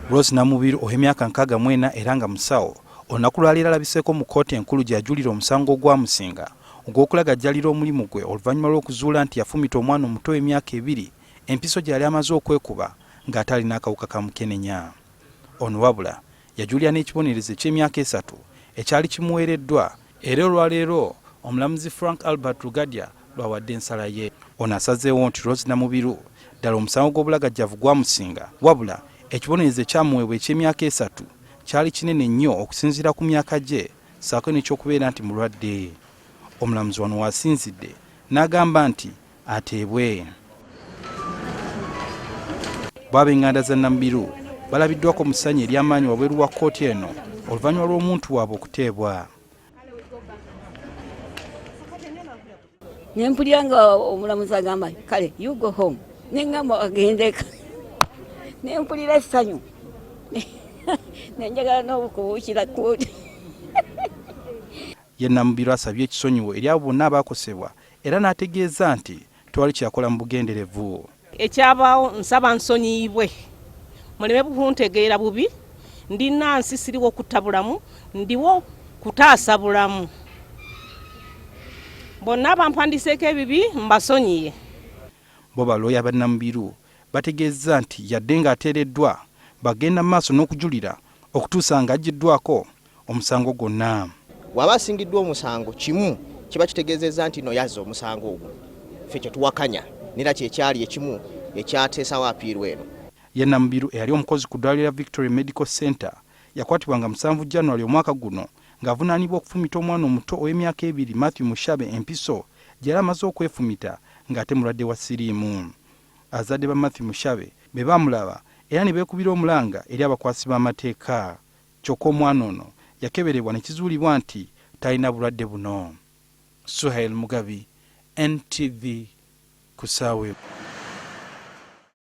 Rose Namubiru ow'emyaka 64 era nga musawo, olunaku lwaleero alabiseeko mu kkooti enkulu gye yajulira omusango ogwamusinga ogw'okulagajjalira omulimu gwe oluvannyuma lw'okuzuula nti yafumita omwana omuto ow'emyaka ebiri empiso gye yali amaze okwekuba ng'ate alina akawuka ka mukenenya. Ono wabula yajulira n'ekibonerezo eky'emyaka esatu ekyali kimuweereddwa era olwaleero omulamuzi Frank Albert Rugadya lw'awadde ensala ye. Ono asazeewo nti Rose Namubiru ddala omusango gw'obulagajjavu gwamusinga wabula ekibonerezo ekyamuweebwa eky'emyaka esatu kyali kinene nnyo okusinziira ku myaka gye ssaako n'ekyokubeera nti mulwadde. Omulamuzi wano w'asinzidde n'agamba nti ateebwe. Bo ab'enganda za Namubiru balabiddwako mu ssanyu ery'amaanyi wabweru wa kkooti eno oluvannyuma lw'omuntu waabwe okuteebwa. Ne mpulira nga omulamuzi agamba kale you go home, ne ŋŋamba agendeka, ne mpulira essanyu ne njagala n'obukubuukira kkooti. Ye Namubiru asabye ekisonyiwo eri abo bonna abaakosebwa era n'ategeeza nti tewali kye yakola mu bugenderevu. Ekyabaawo nsaba nsonyiyibwe, muleme kuntegeera bubi. Ndi nansi, siriwo kutta bulamu, ndiwo kutaasa bulamu. Bonna abampandiseeko ebibi mbasonyiye. Bo balooya ba Namubiru bategeezza nti yadde ng'ateereddwa, bagenda mu maaso n'okujulira okutuusa ng'aggyiddwako omusango gwonna. Bw'aba asingiddwa omusango kimu kiba kitegeezezza nti no yazza omusango ogwo, ffe kye tuwakanya nera kye kyali ekimu ekyateesawo apiiru eno. Ye Namubiru eyali omukozi ku ddwaliro lya Victory Medical Centre yakwatibwa nga musanvu January omwaka guno ng'avunaanibwa okufumita omwana omuto ow'emyaka ebiri Mathew Mushabe empiso gye yali amaze okwefumita ng'ate mulwadde wa siriimu. Azadde ba Mathew Mushabe be baamulaba era ne beekubira omulanga eri abakwasi b'amateeka. Kyokka omwana ono yakeberebwa ne kizuulibwa nti talina bulwadde buno. Suhail Mugabi, NTV ku ssaawa.